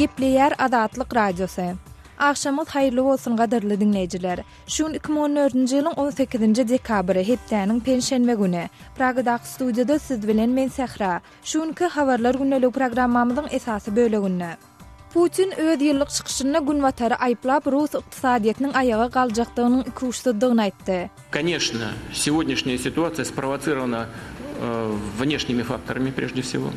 Gepleýär Azatlyk Radiosy. Agşamyňyz haýyrly bolsun gadyrly diňleýjiler. Şu gün 2014-nji ýylyň 18-nji dekabry, hepdäniň penşenbe güni. Pragadaky studiýada siz bilen men Sähra. Şu günki Habarlar gündeligi programmamyzyň esasy böleginde. Putin öz ýyllyk çykyşynda Günbatary aýyplap, rus ykdysadyýetiniň aýaga galjakdygynyň ikuçsuzdygyny aýtdy. Koneçno, segodnýaşnýa situasiýa sprowosirowna wneşnimi faktorami prežde wsego.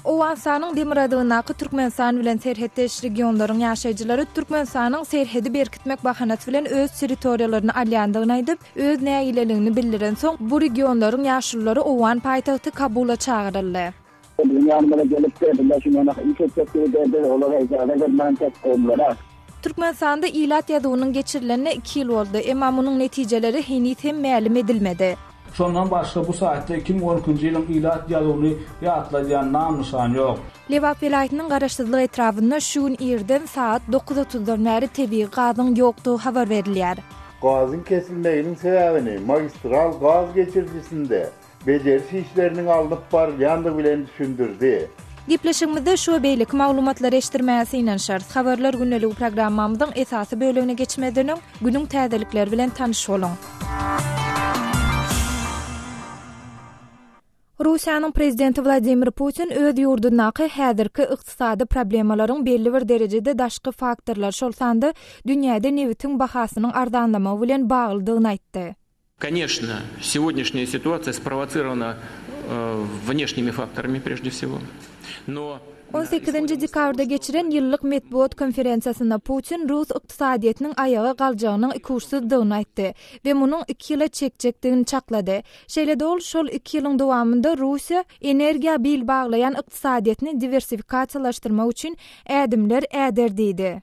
Owganystanyň demirgazygyndaky Türkmenistan bilen serhetdeş regionlaryň ýaşaýjylary Türkmenistanyň serhedi berkitmek bahanasy bilen öz territoriýalaryny alýandygyny aýdyp, öz nägileligini bildirensoň, bu regionlaryň ýaşululary owgan paýtagty Kabula çagyryldy. Biziň ýanymyza gelip berdiler, şu ýana iş etjek diýdi, biz olara ijaza bermän kowumlara. Türkmenistanda ilat ýazuwynyň geçirilenine iki ýyl boldy, emma munuň netijeleri heniz hem mälim edilmedi. Şondan başga bu saýtda 2012-nji ýylyň ilat ýazuwyny ýatladýan nam-nyşan ýok. Lebap welaýatynyň Garaşsyzlyk etrabynda şu gün irden sagat dokuz otuzdan bäri tebigy gazyň ýokdugy habar berilýär. Gazyň kesilmeginiň sebäbini magistral gaz geçirijisinde bejeriş işleriniň alnyp barylýandygy bilen düşündirdi. Gepleşigimizde şu we beýleki maglumatlary eşitdirmäge synanyşarys. Habarlar gündeligi programmamyzyň esasy bölegine geçmezden öň, günüň täzelikleri bilen tanyş boluň. Russiýanyň Prezidenti Wladimir Putin öz ýurdundaky häzirki ykdysady problemalaryň belli bir derejede daşky faktorlar, şol sanda dünýäde nebitiň bahasynyň arzanlamagy bilen baglydygyny aýtdy. Koneçno, segodnýaşnýa situasiýa sprowosirowna wneşnimi faktorami prežde wsego. No. On sekizinji dekabrda geçiren ýyllyk metbugat konferensiýasynda Putin rus ykdysadyýetiniň aýaga galjagynyň ikuçsuzdygyny aýtdy we munuň iki ýyla çekjekdigini çaklady. Şeýle-de ol şol iki ýylyň dowamynda Russiýa energiýa bil baglaýan ykdysadyýetini diwersifikasiýalaşdyrmak üçin ädimler äder diýdi.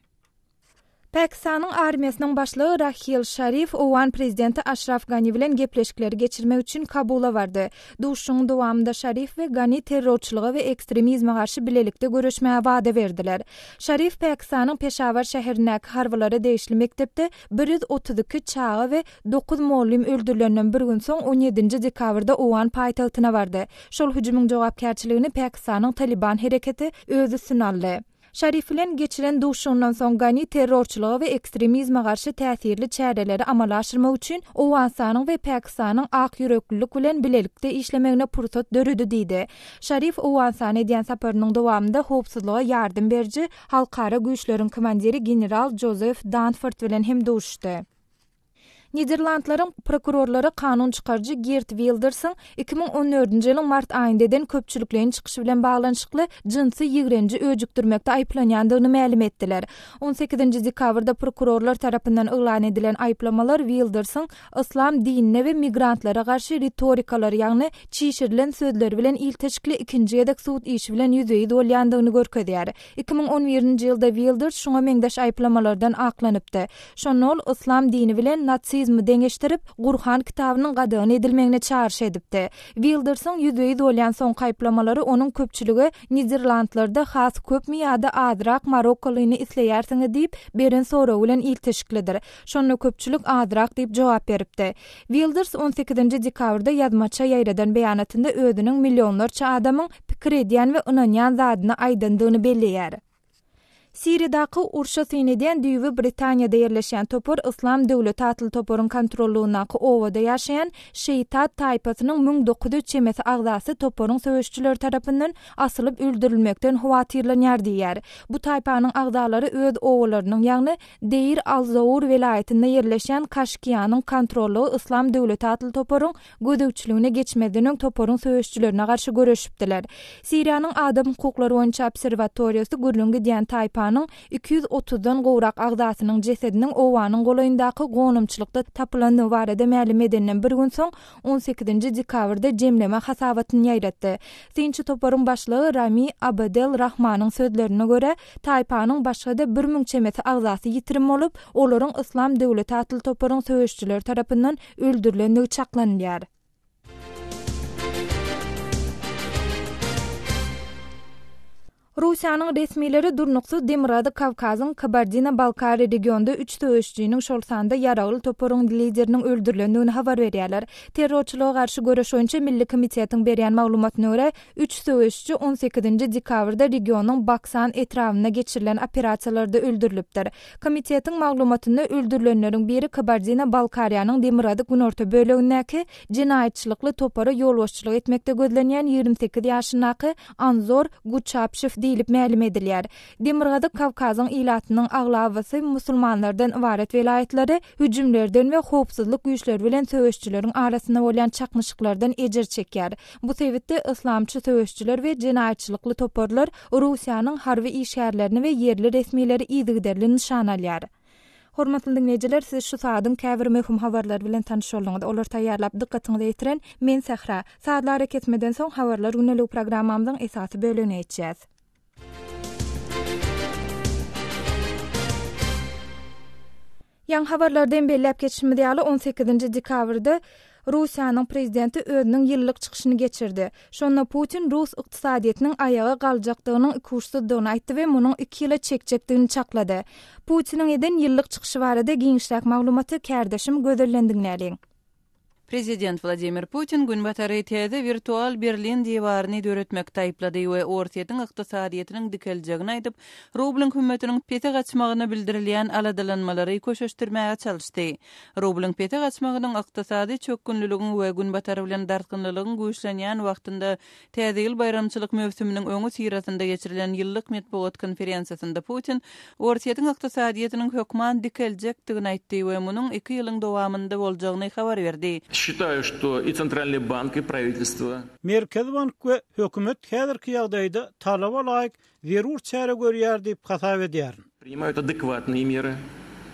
Pakistanyň armiýasynyň başlygy Rahil Şarif owgan prezidenti Aşraf Gani bilen gepleşikleri geçirmek üçin Kabula bardy. Duşuşygyň dowamynda Şarif we Gani terrorçylyga we ekstremizme garşy bilelikde göreşmäge wada berdiler. Şarif Pakistanyň Peşawar şäherindäki harbylara degişli mekdepde 132 çaga we dokuz mugallym öldürilenden bir gün soň on ýedinji dekabrda owgan paýtagtyna bardy. Şol hüjümiň jogapkärçiligini Pakistanyň Talyban hereketi öz üstüne aldy. Şarif bilen geçiren duşuşygyndan soň Gani terrorçylyga we ekstremizme garşy täsirli çäreleri amala aşyrmak üçin Owganystanyň we Pakistanyň akýüreklilik bilen bilelikde işlemegine pursat döredi diýdi. Şarif Owganystana edýän saparynyň dowamynda howpsuzlyga ýardam beriji halkara güýçleriň komandiri general Jozef Danford bilen hem duşuşdy. Niderlandlaryň prokurorlary kanun çykaryjy Geert Wildersiň 2014-nji ýylyň mart aýynda eden köpçülikleýin çykyşy bilen baglanyşykly jynsy ýigrenji öjükdirmekde aýyplanýandygyny mälim etdiler. On sekizinji dekabrda prokurorlar tarapyndan yglan edilen aýyplamalar Wildersiň yslam dinine we migrantlara garşy ritorikalary, ýagny çişirilen sözleri bilen ilteşikli ikinji gezek sud işi bilen ýüzbe-ýüz bolýandygyny görkezýär. 2011-nji ýylda Wilders şuňa meňzeş aýyplamalardan aklanypdy. Şonda ol yslam dini bilen nasizmi deňeşdirip, Gurhan kitabynyň gadagan edilmegine çagyryş edipdi. Wildersiň ýüzbe-ýüz bolýan soňky aýyplamalary onuň köpçülige Niderlandlarda has köpmi ýa-da azrak marokkolyny isleýärsiňiz diýip beren soragy bilen ilteşiklidir. Şonda köpçülik azrak diýip jogap beripdi. Wilders on sekizinji dekabrda ýazmaça ýaýradan beýanatynda özüniň millionlarça adamyň pikir edýän we ynanýan zadyny aýdandygyny belleýär. Siriýadaky urşa syn edýän düýbi Britaniýada ýerleşýän topar Yslam döwleti atly toparyň kontrollygyndaky obada ýaşaýan şeýtat taýpasynyň 1900 çemesi agzasy toparyň söweşijileri tarapyndan asylyp öldürilmekden howatyrlanýar diýýär. Bu taýpanyň agzalary öz obalarynyň, ýagny Deýr al-Zour welaýatynda ýerleşýän Kaşkiýanyň kontrollygy Yslam döwleti atly toparyň gözegçiligine geçmezden öň toparyň söweşijilerine garşy göreşipdiler. Siriýanyň Adam hukuklary boýunça obserwatoriýasy gürrüň gidýän taýpanyň 230-dan gowrak agzasynyň jesediniň obanyň golaýyndaky gonamçylykda tapylandygy barada mälim edenden bir gün soň on sekizinji dekabrda jemleme hasabatyny ýaýratdy. Synçy toparyň başlygy Rami Abedel Rahmanyň sözlerine görä, taýpanyň başga-da 1000 çemesi agzasy ýitirim bolup, olaryň Yslam döwleti atly toparyň söweşijileri tarapyndan öldürilendigi çaklanylýar. Russiýanyň resmileri durnuksyz Demirgazyk Kawkazyň Kabardino-Balkariýa regionynda üç söweşijiniň, şol sanda ýaragly toparyň lideriniň öldürilendigini habar berýärler. Terrorçylyga garşy göreş boýunça Milli komitetiň berýän maglumatyna görä, üç söweşiji on sekizinji dekabrda regionyň Baksan etrabynda geçirilen operasiýalarda öldürilipdir. Komitetiň maglumatynda öldürilenleriň biri Kabardino-Balkariýanyň demirgazyk-günorta bölegindäki jenaýatçylykly topara ýolbaşçylyk etmekde gözlenýän 28 ýaşyndaky Anzor Guçapşew diýlip mälim edilýär. Demirgazyk Kawkazyň ilatynyň aglabasy musulmanlardan ybarat welaýatlary hüjümlerden we howpsuzlyk güýçleri bilen söweşijileriň arasynda bolýan çaknyşyklardan ejir çekýär. Bu sebitde yslamçy söweşijiler we jenaýatçylykly toparlar Russiýanyň harby işgärlerini we ýerli resmileri yzygiderli nyşana alýar. Hormatly diňleýjiler, siz şu saadyň käbir möhüm habarlary bilen tanyş bolduňyz. Olary taýýarlap dykgatyňyza ýetiren men Sähra. Sazly arakesmeden soň Habarlar gündeligi programmamyzyň esasy bölegine geçýäs. Ýaňy habarlarda hem belläp geçişimiz ýaly, on sekizinji dekabrda Russiýanyň prezidenti özüniň ýyllyk çykyşyny geçirdi. Şonda Putin rus ykdysadyýetiniň aýaga galjakdygynyň ikuçsuzdygyny aýtdy we munuň iki ýyla çekjekdigini çaklady. Putiniň eden ýyllyk çykyşy barada giňişräk maglumaty kärdeşim Gözelden diňläliň. Prezident Wladimir Putin Günbatary täze wirtual Berlin diwaryny döretmekde aýyplady we Orsýetiň ykdysadyýetiniň dikeljegini aýdyp, rublyň hümmetiniň pese gaçmagyna bildirilýän aladalanmalary köşeşdirmäge çalyşdy. Rublyň pese gaçmagynyň ykdysady çökgünliligiň we Günbatar bilen dartgynlylygyň güýçlenýän wagtynda Täze ýyl baýramçylyk möwsüminiň öňüsyrasynda geçirilen ýyllyk metbugat konferensiýasynda Putin Orsýetiň ykdysadyýetiniň hökman dikeljekdigini aýtdy we munuň iki ýylyň dowamynda boljagyny habar berdi. Считаю, что и Центральный банк, и правительство. Merkezi bank we hökümet häzirki ýagdaýda talaba laýyk zerur çäre görýär diýip hasap edýärin. Принимают адекватные меры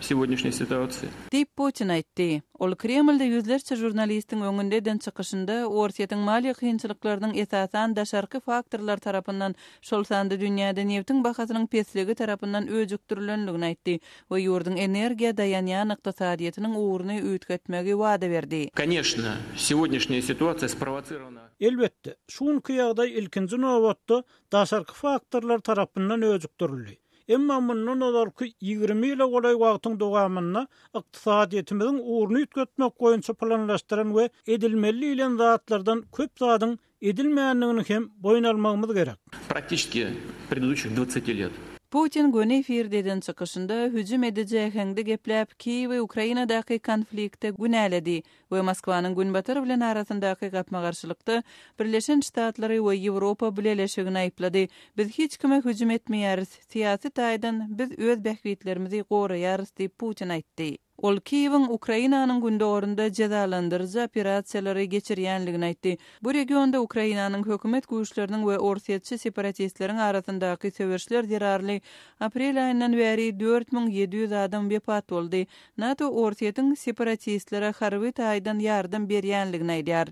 в сегодняшней ситуации. Diýip, Putin aýtdy. Ol Kremlde ýüzlerçe žurnalistiň öňünde eden çykyşynda Orsýetiň maliýe kynçylyklarynyň esasan daşarky faktorlar tarapyndan, şol sanda dünýäde nebtiň bahasynyň pesligi tarapyndan öjükdirilendigini aýtdy we ýurduň energiýa daýanýan ykdysadyýetiniň ugruny üýtgetmegi wada berdi. Koneçno, segodnýaşnýa situasiýa sprovocirowna. Elbetde, şu günki ýagdaý ilkinji nobatda daşarky faktorlar tarapyndan öjükdirildi. Emma mundan ozalky 20 ýyla golaý wagtyň dowamynda ykdysadyýetimiziň ugruny üýtgetmek boýunça planlaşdyran we edilmeli diýlen zatlardan köp zadyň edilmändigini hem boýun almagymyz gerek. Praktiçeski prediduşih dwadzati let. Putin göni efirde eden çykyşynda hüjüm ediji äheňde gepläp, Kiýewi Ukrainadaky konfliktde günäledi. we Moskwanyň Günbatar bilen arasyndaky gapma-garşylykda Birleşen Ştatlary we Ýewropa Bileleşigini aýyplady. Biz hiç kime hüjüm etmeýäris, syýasy taýdan biz öz bähbitlerimizi goraýarys diýip, Putin aýtdy. Ol Kiýewiň Ukrainanyň gündogarynda jezalandyryjy operasiýalary geçirýänligini aýtdy. Bu regionda Ukrainanyň hökümet güýçleriniň we orsýetçi separatistleriň arasyndaky söweşler zerarly aprel aýyndan bäri 4700 adam wepat boldy. NATO Orsýetiň separatistlere harby taýdan ýardam berýänligini aýdýar.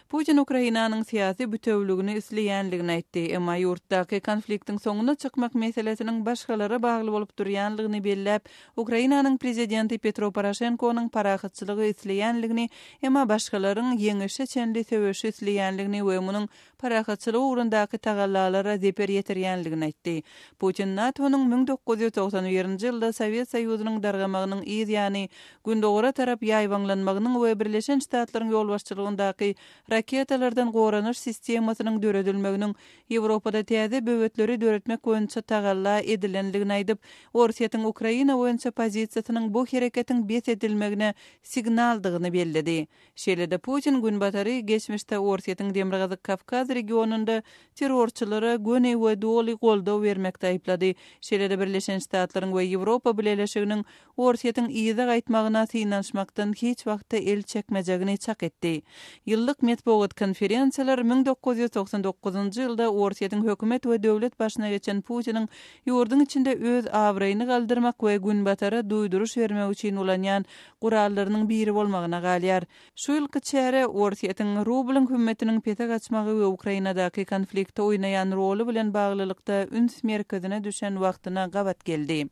Putin Ukrainanyň syýasy bütewligini isleýänligini aýtdy, emma ýurtdaky konfliktiň soňuna çykmak meselesiniň başgalara bagly bolup durýanlygyny belläp, Ukrainanyň prezidenti Petro Poroşenkonyň parahatçylygy isleýänligini, emma başgalaryň ýeňişe çenli söweşi isleýänligini we munuň parahatçylyk ugrundaky tagallalara zeper ýetirýänligini aýtdy. Putin NATO-nyň 1991-nji ýylda Sowet Soýuzynyň dargamagynyň yz ýany Gündogara tarap ýaýbaňlanmagynyň we Birleşen Ştatlaryň ýolbaşçylygyndaky raketalardan goranyş sistemasynyň döredilmeginiň Ýewropada täze böwetleri döretmek boýunça tagalla edilenligini aýdyp, Orsýetiň Ukraina boýunça pozisiýasynyň bu hereketiň bes edilmegine signaldygyny belledi. Şeýle-de Putin Günbatary geçmişde Orsýetiň Demirgazyk Kawkaz regionynda terrorçylara göni we doly goldaw bermekde aýyplady. Şeýle-de Birleşen Ştatlaryň we Ýewropa Bileleşiginiň Orsýetiň yza gaýtmagyna synanyşmakdan hiç wagtda el çekmejegini çak etdi. Ýyllyk metbugat konferensiýalar 1999-njy ýylda Orsýetiň hökümet we döwlet başyna geçen Putiniň ýurduň içinde öz abraýyny galdyrmak we Günbatara duýduryş bermek üçin ulanýan gurallarynyň biri bolmagyna galýar. Şu ýylky çäre Orsýetiň rublyň hümmetiniň pese gaçmagy we Ukrainadaky konfliktde oýnaýan roly bilen baglylykda üns merkezine düşen wagtyna gabat geldi.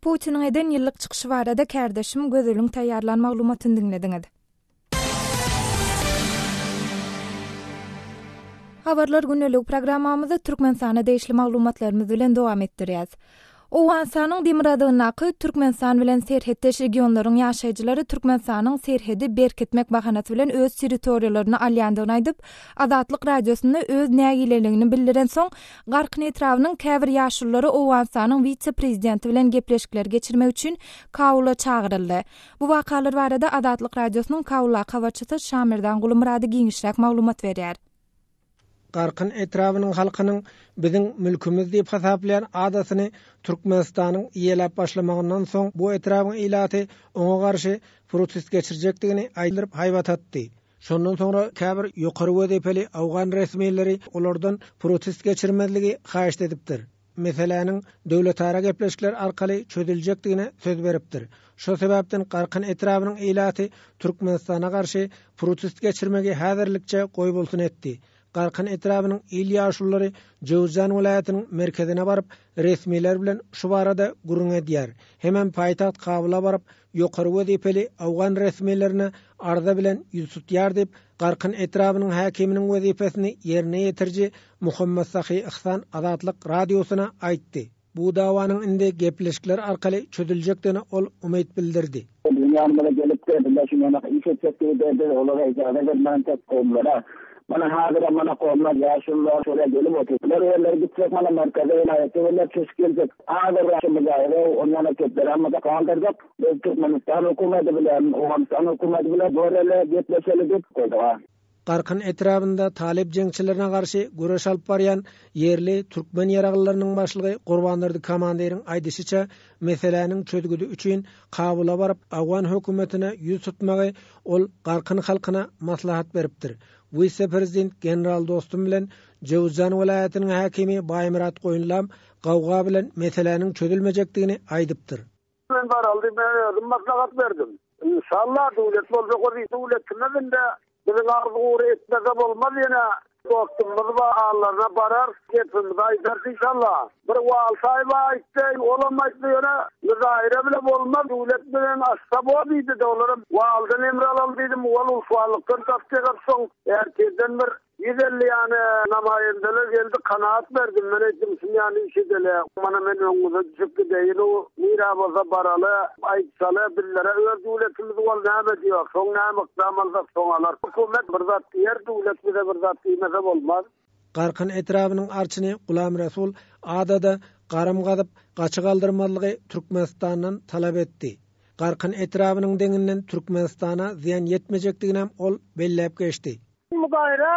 Putiniň eden ýyllyk çykyşy barada kärdeşim Gözeliň taýýarlan maglumatyny diňlediňiz. Habarlar gündeligi programmamyzy Türkmenistana degişli maglumatlarymyz bilen dowam etdirýäs. Owganystanyň demirgazygyndaky Türkmenistan bilen serhetdeş regionlaryň ýaşaýjylary Türkmenistanyň serhedi berkitmek bahanasy bilen öz territoriýalaryny alýandygyny aýdyp, Azatlyk Radiosynda öz nägileligini bildirensoň, Garkyn etrabynyň käbir ýaşululary Owganystanyň wise-prezidenti bilen gepleşikler geçirmek üçin Kabula çagyryldy. Bu wakalar barada Azatlyk Radiosynyň Kabuldaky habarçysy Şamerdan Gulumyrady giňişräk maglumat berýär. Garkyn etrabynyň halkynyň biziň mülkümiz diýip hasaplaýan adasyny Türkmenistanyň eýeläp başlamagyndan soň bu etrabyň ilaty oňa garşy protest geçirjekdigini aýdyp haýbat atdy. Şondan soňra käbir ýokary wezipeli owgan resmileri olardan protest geçirmezligi haýyşt edipdir. Meseläniň döwletara gepleşikler arkaly çözüljekdigine söz beripdir. Şo sebäpden Garkyn etrabynyň ilaty Türkmenistana garşy protest geçirmegi häzirlikçe goýbolsun etdi. Garkyn etrabynyň il ýaşululary Jöwüzjan welaýatynyň merkezine baryp, resmiler bilen şu barada gürrüň edýär. Hemem paýtagt Kabula baryp, ýokary wezipeli owgan resmilerine arza bilen ýüz tutýar diýip, Garkyn etrabynyň häkiminiň wezipesini ýerine ýetiriji Muhammet Sahy Yhsan Azatlyk Radiosyna aýtdy. Bu dawanyň indi gepleşikler arkaly çözüljekdigine ol umyt bildirdi. Biziň ýanymyza gelip berdiler, şu ýanak iş etjek diýdi, biz olara ijaza bermän tek kowumlara. Mana häzirem mana kowumlar, ýaşulular şuraya gelip otyr. Bular özleri gitjek mana merkeze, welaýatda özleri çeşip geljek. Häzir şu muzaýyry on ýanak gepleri hammada galdyrdyk. Biz Türkmenistan hökümeti bilen, Owganystan hökümeti bilen göreli, gepleşeli diýip goýduk. Garkyn etrabynda talyp jeňçilerine garşy göreş alyp barýan ýerli türkmen ýaraglylarynyň başlygy Gurbandurdy komandiriň aýdyşyça, meseläniň çözgüdi üçin Kabula baryp, owgan hökümetine ýüz tutmagy ol Garkyn halkyna maslahat beripdir. Wise-prezident general Dostum bilen Jöwüzjan welaýatynyň häkimi Baýmyrat Goýunlam gawga bilen meseläniň çözülmejekdigini aýdypdyr. Men baraly men özüm maslahat berdim. Inşallah döwlet boljak o döwletimiz indi biziň arzuw etmese bolmaz ýene dostumyz bar allaryna barar gepimizi aýdarys inşallah. Bir Walsaý bar aýtdy olam aýtdy ýöne müzaýere bile bolmaz döwlet bilen açsa bor diýdide olaram Waldan emr alaly diýdim ol uswalykdan tassyk etsoň ertirden bir 150 ýany namaýendeler geldi, kanaat berdim. Men aýtdym, şun ýaly iş edeli. Mana men öňüňize düşüp gideýin, u nirä bolsa baraly, aýtsaly, bizlere öz döwletimiz bol näme diýer, soň näme ykdam alsak soň alar. Hökümet bir zat diýer, döwlet bize bir zat diýmese bolmaz. Garkyn etrabynyň arçyny Gulam Resul adada garym gazyp, gaçy galdyrmazlygy Türkmenistandan talap etdi. Garkyn etrabynyň deňinden Türkmenistana zyýan ýetmejekdiginem ol belläp geçdi. Muzaýra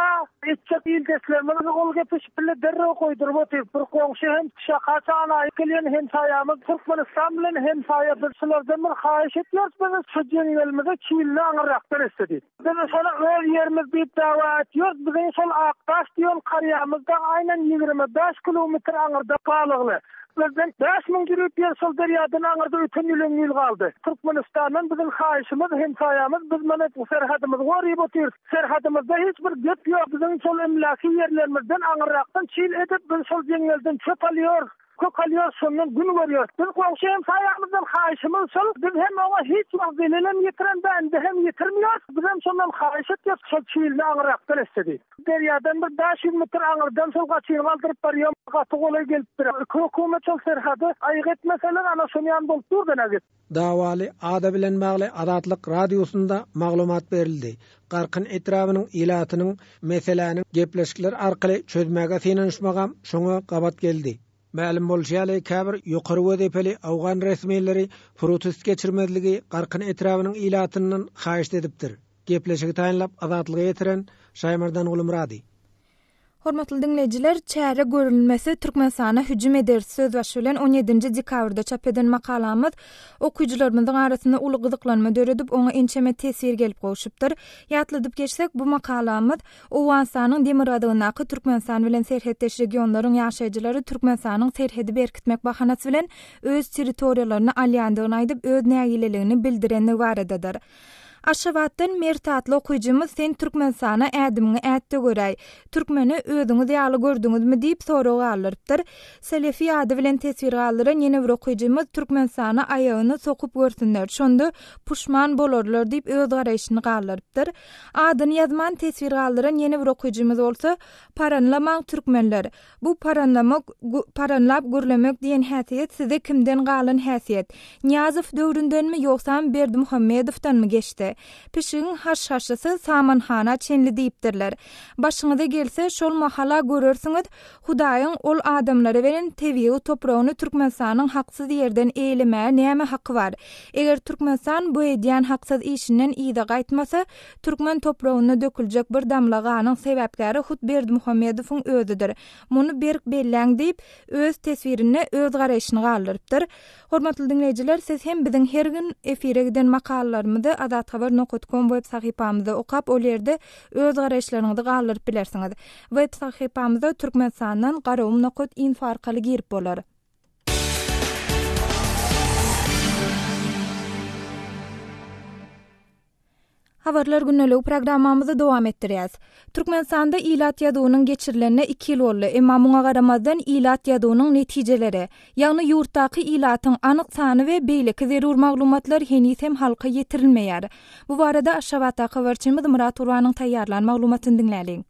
etjek ildeşlerimiz gol gepleşip bile derrew goýduryp otyr. Bir goňşy hem Şaka Çanaýew gelýän hemsaýamyz Türkmenistan bilen hemsaýa biz şulardan bir haýyş etýäris bizi şu jeňňelimizi çilini aňyrrakdan etse diýip. Biz şony öz ýerimiz diýip dawa etýäris biziň şol Akdaş diýen karýamyzda aýnan 25 kilometr aňyrda galygly. Bizden 5000 jübüt ýer şol derýadan aňyrda öten ýylyň ýyl galdy. Türkmenistandan biziň haýyşymyz, hemsaýamyz biz mana serhedimizi goryp otyrys. Serhedimizde hiç bir gep ýok. Biziň şol emläki ýerlerimizden aňyrrakdan çil edip biz şol jeňňelden çöp alýarys, kök alýarys, şondan gün görýäris. Biz goňşy hemsaýamyzdan haýyşymyz şol, biz hem oňa hiç wagt zelelem ýetiren däl, indi hem ýetirmeýäris. Biz hem şondan haýyş etýäris, şol çilini aňyrrakdan etse diýip. Derýadan bir 500 metr aňyrdan şol gaçyny galdyryp barýar. Gaty golaý gelipdir. Iki hökümet şol serhady aýyk etmeseler, ana şony ýaly bolup dur da nägit. Dawaly ada bilen bagly Azatlyk Radiosynda maglumat berildi. Garkyn etrabynyň ilatynyň meseläniň gepleşikler arkaly çözmäge synanyşmagam şoňa gabat geldi. Mälim bolşy ýaly, käbir ýokary wezipeli owgan resmileri protest geçirmezligi Garkyn etrabynyň ilatyndan haýyşt edipdir. Gepleşigi taýynlap Azatlyga ýetiren Şaýmerdan Gulumyrady. Hormatly diňleýjiler, çäre görülmese Türkmenistana hüjüm ederis sözbaşy bilen on ýedinji dekabrda çap eden makalamyz okyjylarymyzyň arasynda uly gyzyklanma döredip, oňa ençeme teswir gelip gowşupdyr. Ýatladyp geçsek, bu makalamyz Owganystanyň demirgazygyndaky Türkmenistan bilen serhetdeş regionlaryň ýaşaýjylary Türkmenistanyň serhedi berkitmek bahanasy bilen öz territoriýalaryny alýandygyny aýdyp, öz nägileligini bildirenligi baradadyr. Aşgabatdan Mert atly okyjymyz sen Türkmenistana ädimiňi ätde göräý. Türkmeni özüňiz ýaly gördüňizmi diýip sorag galdyrypdyr. Selefi ady bilen teswir galdyran ýene bir okyjymyz Türkmenistana aýagyny sokup görsünler, şonda puşman bolarlar diýip öz garaýşyny galdyrypdyr. Adyny ýazman teswir galdyran ýene bir okyjymyz bolsa Paranlamaň türkmenler. Bu paranlamak, paranlap gürlemek diýen häsiýet size kimden galan häsiýet? Nyýazow döwründenmi ýogsam Berdimuhamedowdanmy geçdi? Pişigiň haş-haşysy samanhana çenli diýipdirler. Başyňyza gelse şol mahala görersiňiz Hudaýyň ol adamlara beren tebigy topragyny Türkmenistanyň haksyz ýerden eýelemäge näme haky bar? Eger Türkmenistan bu edýän haksyz işinden yza gaýtmasa, Türkmen topragynda döküljek bir damla ganyň sebäpkäri hut Berdimuhamedowyň özüdir. Muny berk belläň diýip, öz teswirinde öz garaýşyny galdyrypdyr. Hormatly diňleýjiler, siz hem biziň her gün efire giden makalalarymyzy azathabar nokat kom web sahypamyzda okap, ol ýerde öz garaýyşlaryňyzy galdyryp bilersiňiz. Web sahypamyza Türkmenistandan garagum nokat info arkaly girip bolar. Habarlar gündeligi programmamyzy dowam etdirýäs. Türkmenistanda ilat ýazuwynyň geçirilenine iki ýyl boldy, emma muňa garamazdan ilat ýazuwynyň netijeleri, ýagny ýurtdaky ilatyň anyk sany we beýleki zerur maglumatlar heniz hem halka ýetirilmeýär. Bu barada Aşgabatdaky habarçymyz Myrat Gurbanyň taýýarlan maglumatyny diňläliň.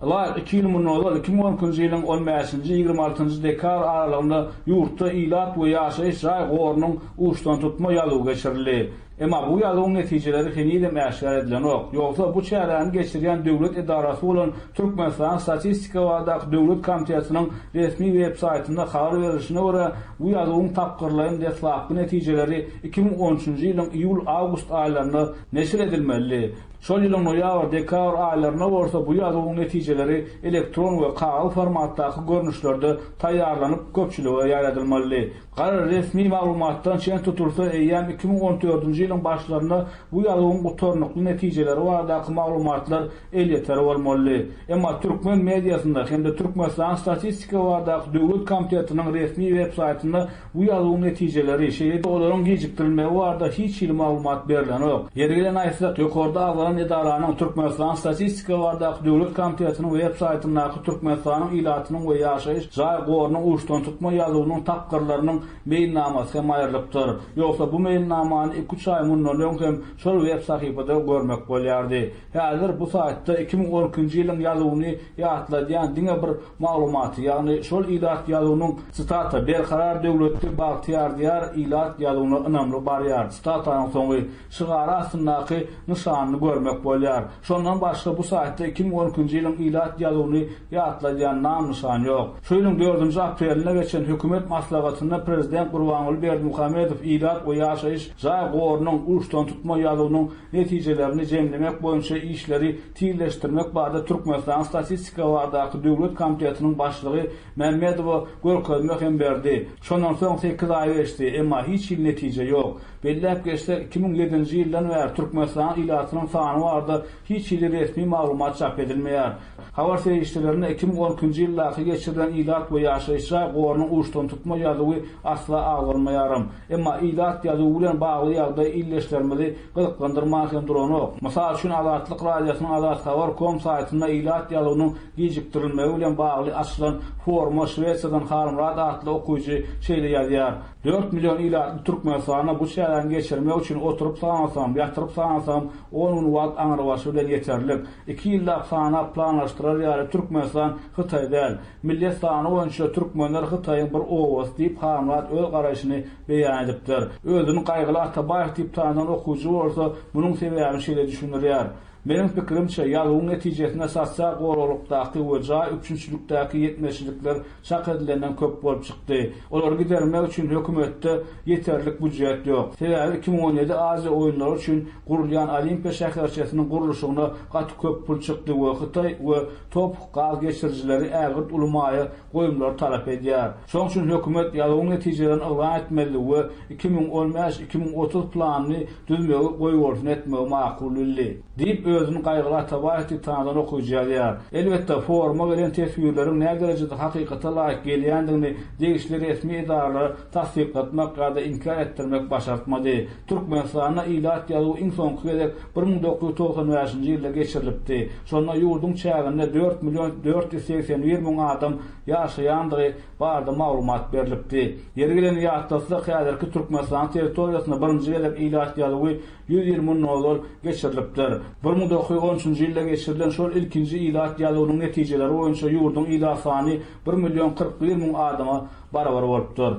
Ylaýyk iki ýyl mundan ozal, 2012-nji ýylyň on bäşinji, 26 njy dekabr aralygynda ýurtda ilat we ýaşaýyş jaý gorunyň uçdantutma ýazuwy geçirildi. Emma bu ýazuwyň netijeleri henizem äşgär edilenok. Ýogsa bu çäräni geçirýän döwlet edarasy bolan Türkmenistanyň Statistika baradaky döwlet komitetiniň resmi web-saýtynda habar berlişine görä, bu ýazuwyň tapgyrlaýyn deslapky netijeleri 2013-nji ýylyň iýul-awgust aýlarynda neşir edilmelidi. Şol ýylyň noýabr-dekabr aýlarynda bolsa bu ýazuwyň netijeleri elektron we kagyz formatdaky görnüşlerde taýýarlanyp, köpçülige ýaýradylmalydy. Garaz, resmi maglumatdan çen tutulsa, eýýäm 2014-nji ýylyň başlarynda bu ýazuwyň gutarnykly netijeleri baradaky maglumatlar elýeter bolmalydy. Emma türkmen mediasynda hem-de Türkmenistanyň Statistika baradaky döwlet komitetiniň resmi web-saýtynda Bu ýazuwyň netijeleri, şeýle-de olaryň gijikdirilmegi barada hiç hili maglumat berlenok. Ýeri gelen aýtsak, ýokarda agzalan edaranyň Türkmenistanyň Statistika baradaky döwlet komitetiniň web-saýtyndaky Türkmenistanyň ilatynyň we ýaşaýyş jaý gorunyň uçdantutma ýazuwynyň tapgyrlarynyň meýilnamasy hem aýrylypdyr. Ýogsa bu meýilnamany iküç aý mundan öň hem şol web-sahypada görmek bolýardy. Häzir bu saýtda 2012-nji ýylyň ýazuwyny ýatladýan diňe bir maglumaty, ýagny şol ilat ýazuwynyň, sitata, Berkarar döwletli bagtyýar Diýar ilat ýazuwyna ynamly barýar, sitatanyň soňy, şygary astyndaky nyşanyny görmek bolýar. Şondan başga bu saýtda 2012-nji ýylyň ilat ýazuwyny ýatladýan nam-nyşan ýok. Şu ýylyň dördünji aprelinde geçen hökümet maslahatynda prezident Gurbanguly Berdimuhamedow ilat we ýaşaýyş jaý gorunyň uçdantutma ýazuwynyň netijelerini jemlemek boýunça işleri tizleşdirmek barada Türkmenistanyň Statistika baradaky döwlet komitetiniň başlygy Mämmedowa görkezme hem berdi. Şondan soň sekiz aý geçdi, emma hiç hili netije ýok. Belläp geçsek, 2007-nji ýyldan bäri Türkmenistanyň ilatynyň sany barada hiç hili resmi maglumat çap edilmeýär. Habar serişdelerinde 2012-nji ýyldaky geçirilen ilat we ýaşaýyş jaý gorunyň uçdantutma ýazuwy asla agzalmaýaram. Emma ilat ýazuwy bilen bagly ýagdaý ildeşlerimizi gyzyklandyrman hem duranok. Mysal üçin, Azatlyk Radiosynyň Azathabar. Com saýtynda ilat ýazuwynyň gijikdirilmegi bilen bagly açylan foruma Şwesiýadan Halmyrat atly okyjy şeýle ýazýar, Dört million ilatly Türkmenistanda bu çäräni geçirmek üçin oturyp sanasam, ýatyryp sanasam on gün wagt aňrybaşy bilen ýeterlik. Iki ýyllap sanap planlaşdyrar ýaly Türkmenistan Hytaý däl. Millet sany boýunça türkmenler Hytaýyň bir obasy diýip Halmyrat öz garaýşyny beýan edipdir. Özüni Gaýgyly Atabaýew diýip tanadan okyjy bolsa munuň sebäbini şeýle düşündirýär, Meniň pikirimçe, ýazuwyň netijesinde sosial goraglykdaky we jaý üpjünçilikdäki ýetmezçilikler çak edilenden köp bolup çykdy. Olary gidermek üçin hökümetde ýeterlik býujet ýok. Sebäbi 2017 Aziýa oýunlary üçin gurulýan Olimpiýa şäherçesiniň gurluşygyna gaty köp pul çykdy we Hytaý we TOPH gaz geçirijileri ägirt uly maýa goýumlary talap edýär. Şonuň üçin hökümet ýazuwyň netijelerini yglan etmeli we 2015, 2030 planyny düzmegi goýbolsun etmegi makul bildi. Diýip, Özüni Gaýgyly Atabaýew diýip tanadan okyjy ýazýar. Elbetde, foruma gelen teswirleriň näderejede hakykata laýyk gelýändigini degişli resmi edaralara tassyklatmak ýa-da inkär etdirmek başartmady. Türkmenistanda ilat ýazuwy iň soňky gezek 1995-nji ýylda geçirilipdi. Şonda ýurduň çäginde dört million 481 müň adam ýaşaýandygy barada maglumat berlipdi. Ýeri gelende ýatlatsak, häzirki Türkmenistanyň territoriýasynda birinji gezek ilat ýazuwy 100 ýyl mundan ozal geçirilipdir. 1913-nji ýylda geçirilen şol ilkinji ilat ýazuwynyň netijeleri boýunça ýurduň ilat sany bir million 41 müň adama barabar bolupdyr.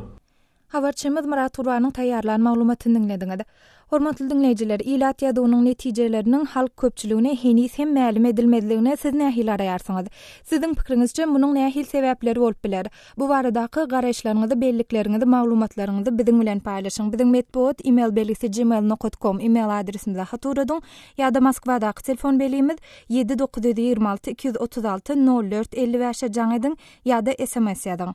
Habarçymyz Myrat Gurbanyň taýýarlan maglumatyny diňlediňiz. Hormatly diňleýjiler, ilat ýazuwynyň netijeleriniň halk köpçüligine heniz hem mälim edilmezligine siz nähili garaýarsyňyz? Siziň pikiriňizçe, munuň nähili sebäpleri bolup biler? Bu baradaky garaýyşlaryňyzy, bellikleriňizi, maglumatlaryňyzy biziň bilen paýlaşyň. Biziň metbugat email belgisi gmail nokat kom email adresimize hat ugradyň ýa-da Moskwadaky telefon belgimiz ýedi 926 236 04 55-e jaň ediň ýa-da sms ýazyň.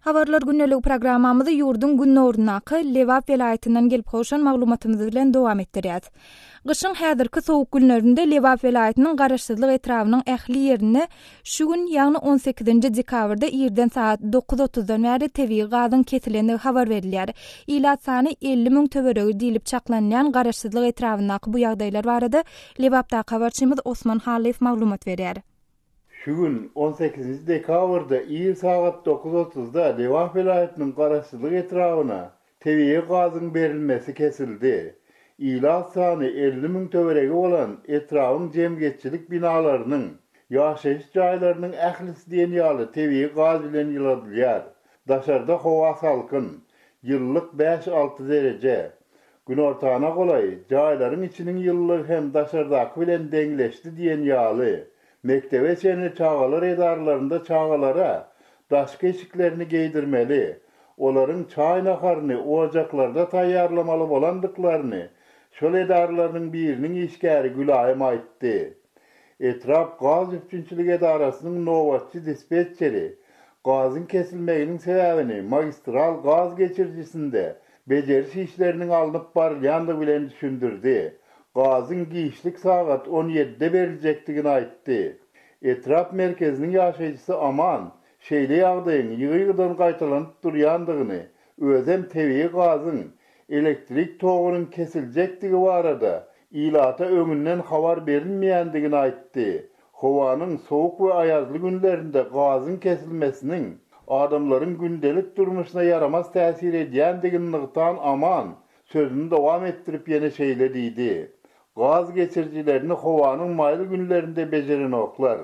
Habarlar gündeligi programmamyzy ýurduň günoryndaky Lebap welaýatyndan gelip gowşan maglumatymyz bilen dowam etdirýäs. Gyşyň häzirki sowuk günlerinde Lebap welaýatynyň Garaşsyzlyk etrabynyň ähli ýerinde şu gün, ýagny on sekizinji dekabrda irden sagat dokuz otuzdan bäri tebigy gazyň kesilendigi habar berilýär. Ilat sany 50 müň töweregi diýlip çaklanylýan Garaşsyzlyk etrabyndaky bu ýagdaýlar barada Lebapdaky habarçymyz Osman Hallyýew maglumat berýär. Şu gün, on sekizinji dekabrda ir sagat dokuz otuzda Lebap welaýatynyň Garaşsyzlyk etrabyna tebigy gazyň berilmesi kesildi. Ilat sany 50 müň töweregi bolan etrabyň jemgyýetçilik binalarynyň, ýaşaýyş jaýlarynyň ählisi diýen ýaly tebigy gaz bilen ýyladylýar. Daşarda howa salkyn, ýylylyk bäş-alty dereje. Günortana golaý, jaýlaryň içiniň ýylylygy hem daşardaky bilen deňleşdi diýen ýaly. Mekdebe çenli çagalar edaralarynda çagalara daşky eşiklerini geýdirmeli, olaryň çaý-naharyny ojaklarda taýýarlamaly bolandyklaryny şol edaralarynyň biriniň işgäri Gülaýym aýtdy. Etrap gaz üpjünçilik edarasynyň nobatçy dispetçeri gazyň kesilmeginiň sebäbini magistral gaz geçirijisinde bejeriş işleriniň alnyp barylýandygy bilen düşündirdi. Gazyň giçlik sagat on ýedide beriljekdigini aýtdy. Etrap merkeziniň ýaşaýjysy Aman şeýle ýagdaýyň ýygy-ýygydan gaýtalanyp durýandygyny, özem tebigy gazyň, elektrik togunyň kesiljekdigi barada ilata öňünden habar berilmeýändigini aýtdy. Howanyň sowuk we aýazly günlerinde gazyň kesilmesiniň adamlaryň gündelik durmuşyna ýaramaz täsir edýändigini nygtan Aman, sözüni dowam etdirip ýene şeýle diýdi, Gaz geçirijilerini howanyň maýyl günlerinde bejerenoklar.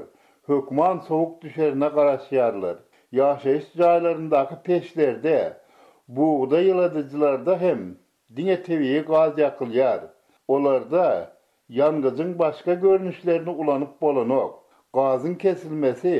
Hökman sowuk düşerine garaşýarlar. Ýaşaýyş jaýlaryndaky peçlerde, bugda ýyladyjylarda hem Diňe tebigy gaz ýakylýar. Olarda ýangyjyň başga görnüşlerini ulanyp bolanok. Gazyň kesilmesi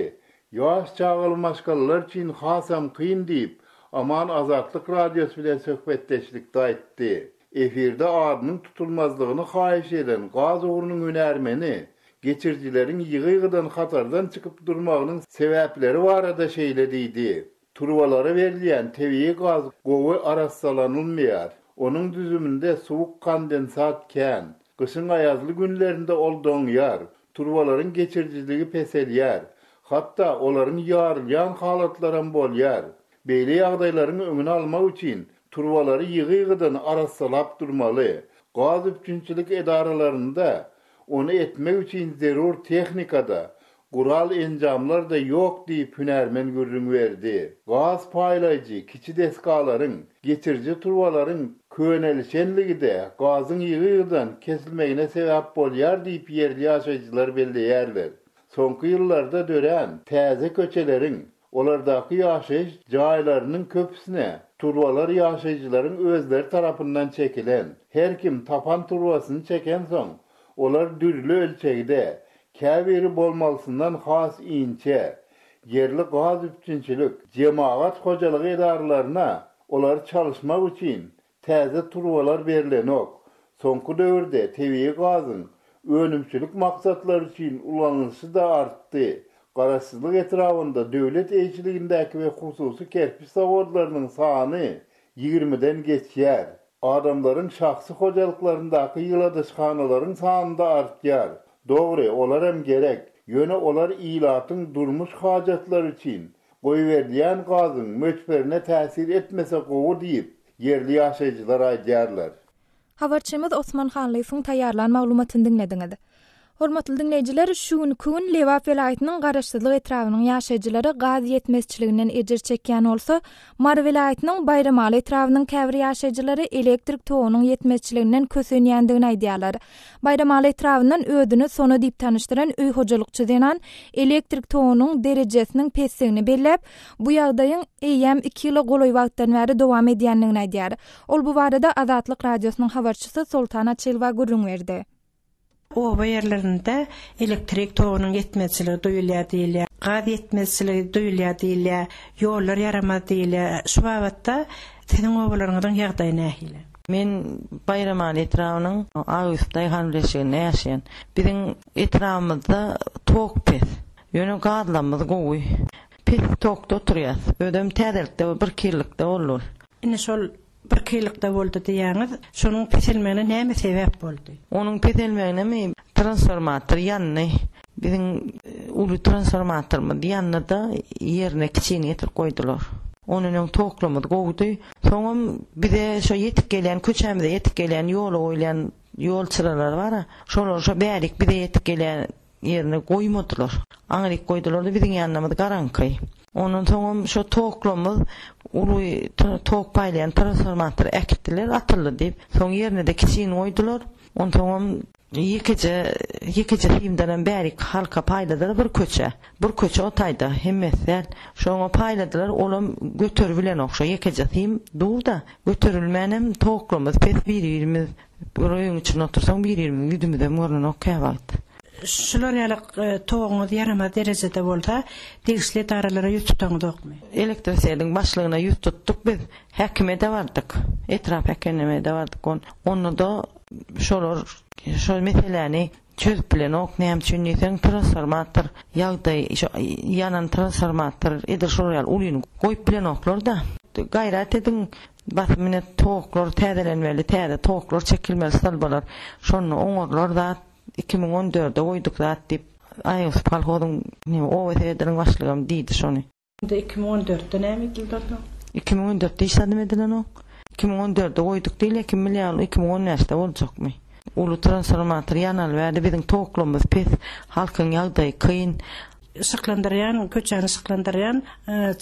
ýaş çagaly maşgalalar üçin hasam kyn diýip, Aman Azatlyk Radiosy bilen söhbetdeşlikde aýtdy. Efirde adynyň tutulmazlygyny haýyş eden gaz ugrunyň hünärmeni geçirijileriň ýygy-ýygydan hatardan çykyp durmagynyň sebäpleri barada şeýle diýdi, Turbalara berilýän tebigy gaz gowy arassalanylmaýar. Onuň düzüminde suwuk kondensat kän. Gyşyň aýazly günlerinde ol doňýar, turbalaryň geçirijiligi peselýär. Hatda olaryň ýarylýan halatlaram bolýar. Beýle ýagdaýlaryň öňüni almak üçin turbalary ýygy-ýygydan arassalap durmaly. Gaz üpjünçilik edaralarynda ony etmek üçin zerur tehnika-da, Gural-enjamlar-da ýok diýip, hünärmen gürrüň berdi. Gaz paýlaýjy kiçi desgalaryň, geçiriji turbalaryň könelişenligi-de gazyň ýygy-ýygydan kesilmegine sebäp bolýar diýip, ýerli ýaşaýjylar belleýärler. Soňky ýyllarda dörän täze köçeleriň, olardaky ýaşaýyş jaýlarynyň köpüsine turbalar ýaşaýjylaryň özleri tarapyndan çekilen. Her kim tapan turbasyny çekensoň, olar dürli ölçegde, Käbiri bolmalysyndan has inçe. Ýerli gaz üpjünçilik, jemagat hojalygy edaralaryna olary çalyşmak üçin täze turbalar berlenok. Soňky döwürde tebigy gazyň önümçilik maksatlary üçin ulanylyşy-da artdy. Garaşsyzlyk etrabynda döwlet eýeçiligindäki we hususy kerpiç zawodlarynyň sany ýigrimiden geçýär. Adamlaryň şahsy hojalyklaryndaky ýyladyşhanalaryň sany-da artýar. Dogry, olaram gerek. Ýöne olar ilatyň durmuş hajatlary üçin goýberilýän gazyň möçberine täsir etmese gowy diýip, ýerli ýaşaýjylar aýdýarlar. Habarçymyz Osman Hanlyýewiň taýýarlan maglumatyny diňlediňiz. Hormatly diňleýjiler, şu günki gün Lebap welaýatynyň Garaşsyzlyk etrabynyň ýaşaýjylary gaz ýetmezçiliginden ejir çekýän bolsa, Mary welaýatynyň Baýramaly etrabynyň käbir ýaşaýjylary elektrik togunyň ýetmezçiliginden kösenýändigini aýdýarlar. Baýramaly etrabyndan özüni Sona diýip tanyşdyran öý hojalykçy zenan elektrik togunyň derejesiniň pesdigini belläp, bu ýagdaýyň eýýäm iki ýyla golaý wagtdan bäri dowam edýändigini aýdýar. Ol bu barada Azatlyk Radiosynyň habarçysy Soltan Açylowa gürrüň berdi. Oba ýerlerinde elektrik togunyň ýetmezçiligi duýulýar diýilýär, gaz ýetmezçiligi duýulýar diýilýär, ýollar ýaramaz diýilýär. Şu babatda siziň obalaryňyzyň ýagdaýy nähili? Men Baýramaly etrabynyň Ak Ýusup daýhan birleşiginde ýaşaýan. Biziň etrabymyzda tok pes. Ýöne gazlamyz gowy. Pes tokda oturýas. Özem täzelikde birki ýyllykda boldy ol. Indi şol Birki ýyllykda boldy diýýäňiz, şonuň peselmegine näme sebäp boldy? Onuň peselmeginemi transformator ýandy. Biziň uly transformatorymyz ýandy-da, ýerine kiçini getirip goýdular. Ondan öň toklamyz gowudy. Soňam bize şo ýetip gelýän, köçämize ýetip gelýän ýola goýulýan ýol çyralary bar-a, şolary şo bärik bize ýetip gelýän ýerine goýmadylar. Aňryk goýdular-da biziň ýanymyz garaňky. Ondan soňam şo toklamyz uly tok paýlaýan transformatory äkitdiler, atyldy diýip. Soň ýerine-de kiçini goýdular. Onsoňam ýekeje ýekeje simdenem bärik halka paýladylar bir köçä. Bir köçe o taýda, hemmesi däl. Şoňa paýladylar, olam göteribilenok şo ýekeje sim dur-da, göterilmänem toklamyz pes bir-birimiz Bir öýüň içinde otursaň bir-birimiziň ýüzümizem görnenok käwagt. Şular ýaly toguňyz ýaramaz derejede bolsa, degişli edaralara ýüz tutaňyzokmy? Elektrosediň başlygyna ýüz tutduk biz. Häkime-de bardyk. Etrap häkimine-de bardyk. Onda-da şolar şol meseläni çözüp bilenok. Näme üçin diýseň, transformator ýagdaý, şo ýanan transformator edil şolar ýaly ulyny goýup bilenoklar-da. Gaýrat ediň, Basym ine toklar täzelenmeli, täze toklar çekilmeli stolbalar. Şonda oňarylar zat, 2014-de goýduk zat diýip, Aýgysyp kolhozyň neme oba serediniň başlygam diýdi şony. Onda 2014-de näme edildi onsoň? 2014-de hiç zadam edilenok. 2014-de goýduk diýilýär, kim bilýär ol 2015-de boljakmy? Uly transformator ýanaly bäri biziň toklamyz pes, halkyň ýagdaýy kyn. Yşyklandyrýan, köçäni yşyklandyrýan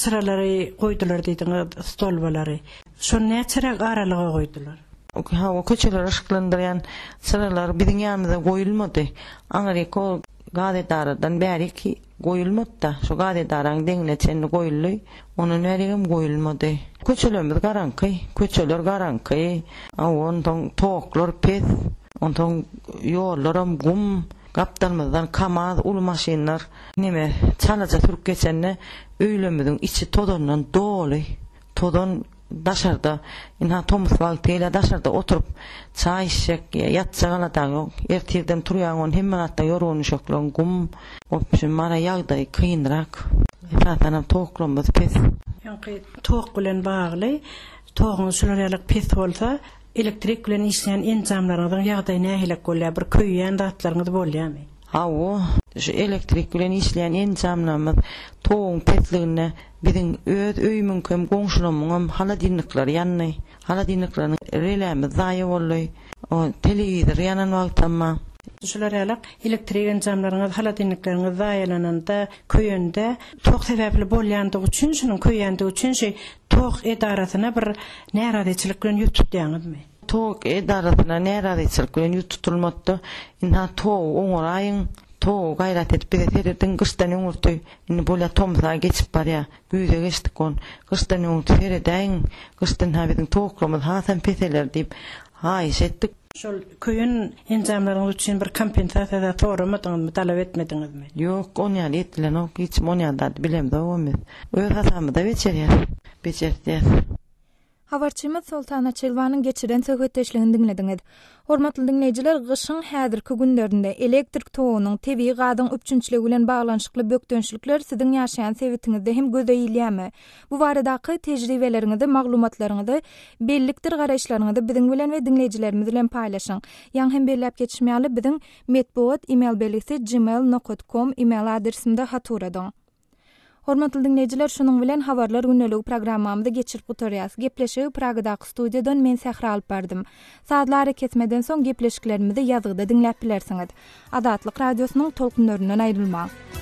çyralary goýdular diýdiňiz, stolbalary. Şony näçeräk aralyga goýdular? Hawa, köçeleri yşyklandyrýan çyralar biziň ýanymyzda goýulmady. Aňryk ol gaz edaradan bärik goýulmady-da, şo gaz edaraň deňine çenli goýuldy, ondan bärigem goýulmady. Köçelerimiz garaňky, köçeler garaňky, hawa, onsoň toklar pes, onsoň ýollaram gum. Gapdalymyzdan Kamaz uly maşynlar neme çalaja sürüp geçende öýlerimiziň içi tozandan doly. Tozan daşarda ynha tomus wagty gelýär daşarda oturyp çaý içjek ýa ýatjak aladaň ýok. Ertirden turýaň ony hemme zatda ýorgan düşekleň gum. Wobşem mara ýagdaý kynrak. Esasanam toklamyz pes. Ýaňky tok bilen bagly toguňyz şular ýaly pes bolsa Elektrik bilen işleýän enjamlaryňyzyň ýagdaýy nähilek bolýar? Bir köýýän zatlaryňyz bolýarmy? Hawa, şu elektrik bilen işleýän enjamlarymyz toguň pesliginde biziň öz öýümiňkem, goňşularymyňam holodilnikleri ýandy. Holodilnikleriniň relämiz zaýa boldy. O telewizor ýanan wagtam bar. Şular ýalak elektrik enjamlaryňyz, holodilnikleriňiz zaýalananda, köýende tok sebäpli bolýandygy üçin, şunuň köýýändigi üçin şu tok edarasyna bir närazyçylyk bilen ýüz tutýaňyzmy? Tok edarasyna närazyçylyk bilen ýüz tutulmady-da, ynha togy oňaraýyň, togy gaýrat edip bize serediň, gyşdan öňürti, indi bolýa tomusa geçip barýa, güýze geçdik on, gyşdan öňürti seredäýiň, gyşda ynha biziň toklarymyz hasam peseler diýip haýyş etdik. Şol köýen enjamlaryňyz üçin bir kompensasiýa zat soramadyňyzmy, talap etmediňizmi? Ýok, on ýaly edilenok, hiç on ýaly zady bilemzogam biz. Öz hasabymyza bejerýäs, bejertýäs. Habarçymyz Soltan Açylowanyň geçiren söhbetdeşligini diňlediňiz. Hormatly diňleýjiler, gyşyň häzirki günlerinde elektrik togunyň, tebigy gazyň üpjünçiligi bilen baglanyşykly bökdençlikler siziň ýaşaýan sebitiňizde hem göze ilýärmi? Bu baradaky tejribeleriňizi, maglumatlaryňyzy, bellikdir garaýyşlaryňyzy biziň bilen we diňleýjilerimiz bilen paýlaşyň. Ýaňy hem belläp geçişim ýaly, biziň metbugat email belgisi gmail nokat kom email adresimde hat ugradyň. Hormatly diňleýjiler, şunuň bilen Habarlar gündeligi programmamyzy geçirip gutarýas. Gepleşigi Pragadaky studiýadan men Sähra alyp bardym. Sazly arakesmeden soň gepleşiklerimizi ýazgyda diňläp bilersiňiz. Azatlyk Radiosynyň tolkunlaryndan aýrylmaň!